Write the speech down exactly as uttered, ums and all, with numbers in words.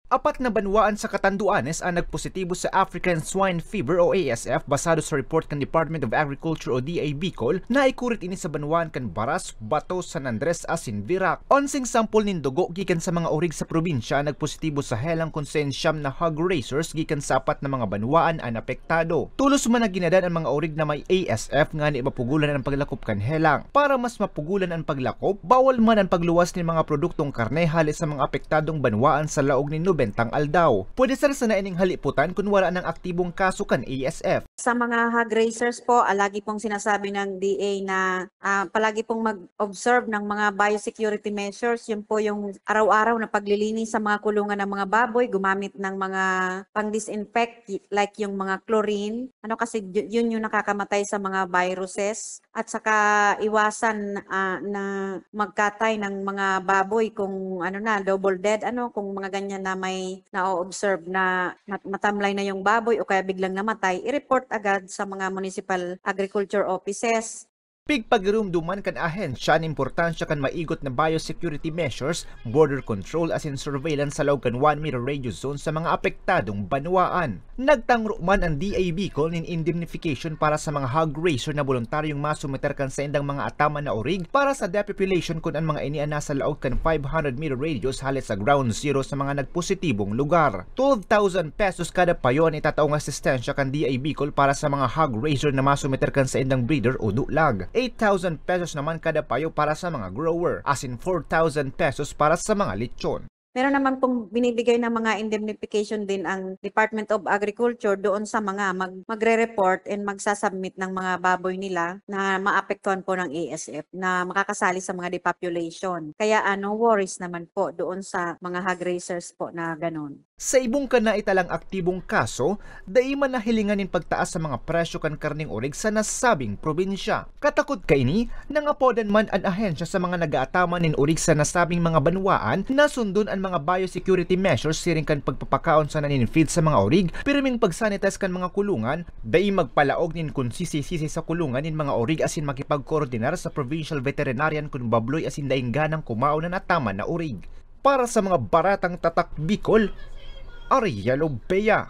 Apat na banwaan sa Catanduanes ang nagpositibo sa African Swine Fever o A S F, basado sa report kan Department of Agriculture o D A Bicol. Naikurit ini sa banwaan kan Baras, Bato, San Andres asin Virac. Onseng sampol nin dugo gikan sa mga orig sa probinsya ang nagpositibo sa helang, kun saen siyam na hog raisers gikan sa apat na mga banwaan an apektado. Tolos man na ginadan an mga orig na may A S F ngani mapugolan an paglakop kan helang. Para mas mapugolan an paglakop, bawal man an pagluwas nin mga produktong karne hale sa mga apektadong banwaan sa laog nin nobentang aldaw. Pwede sana sana ining haliputan kun wala nang aktibong kaso kan A S F. Sa mga hog raisers po, ah, lagi pong sinasabi ng D A na, ah, palagi pong mag-observe ng mga biosecurity measures. Yun po yung araw-araw na paglilinis sa mga kulungan ng mga baboy, gumamit ng mga pang-disinfect, y-, like yung mga chlorine. Ano, kasi yu-, yun yung nakakamatay sa mga viruses. At saka iwasan, ah, na magkatay ng mga baboy kung ano na, double dead, ano, kung mga ganyan na may na-o-observe na mat-, matamlay na yung baboy o kaya biglang namatay, i-report agad sa mga municipal agriculture offices. Pigpagirumduman kan ahensya an importansya kan maigot na biosecurity measures, border control asin surveillance sa laog kan one meter radius zone sa mga apektadong banwaan. Nagtangro man an D A Bicol nin indemnification para sa mga hog raiser na boluntaryong masometer kan saindang mga ataman na orig para sa depopulation kun an mga ini an nasa laog kan five hundred meter radius hale sa ground zero sa mga nagpositibong lugar. Twelve thousand pesos kada payo an itataong asistensya kan D A Bicol para sa mga hog raiser na masometer kan saindang breeder o dulag. Eight thousand pesos naman kada payo para sa mga grower, asin four thousand pesos para sa mga lechon. Meron naman pong binibigay ng mga indemnification din ang Department of Agriculture doon sa mga mag-, magre-report and magsasubmit ng mga baboy nila na maapektuhan po ng A S F na makakasali sa mga depopulation. Kaya, ah, no worries naman po doon sa mga hog raisers po na ganun. Sa ibong kan naitalang aktibong kaso, dai man nahilingan nin pagtaas sa mga presyo kan karneng orig sa nasabing probinsya. Katakod kaini, nangapodan man an ahensya sa mga nag-aataman nin orig sa nasabing mga banwaan na sundon an mga biosecurity measures siring kan pagpapakaon sana nin feed sa mga orig, pirming pag-sanitize kan mga kulungan, dai magpalaog nin kunsisi-sisi sa kulungan nin mga orig asin makipagkoordinar sa provincial veterinarian kun babloy asin daing ganang kumaon an ataman na orig. Para sa mga baratang Tatak Bicol, Ariel Obeya.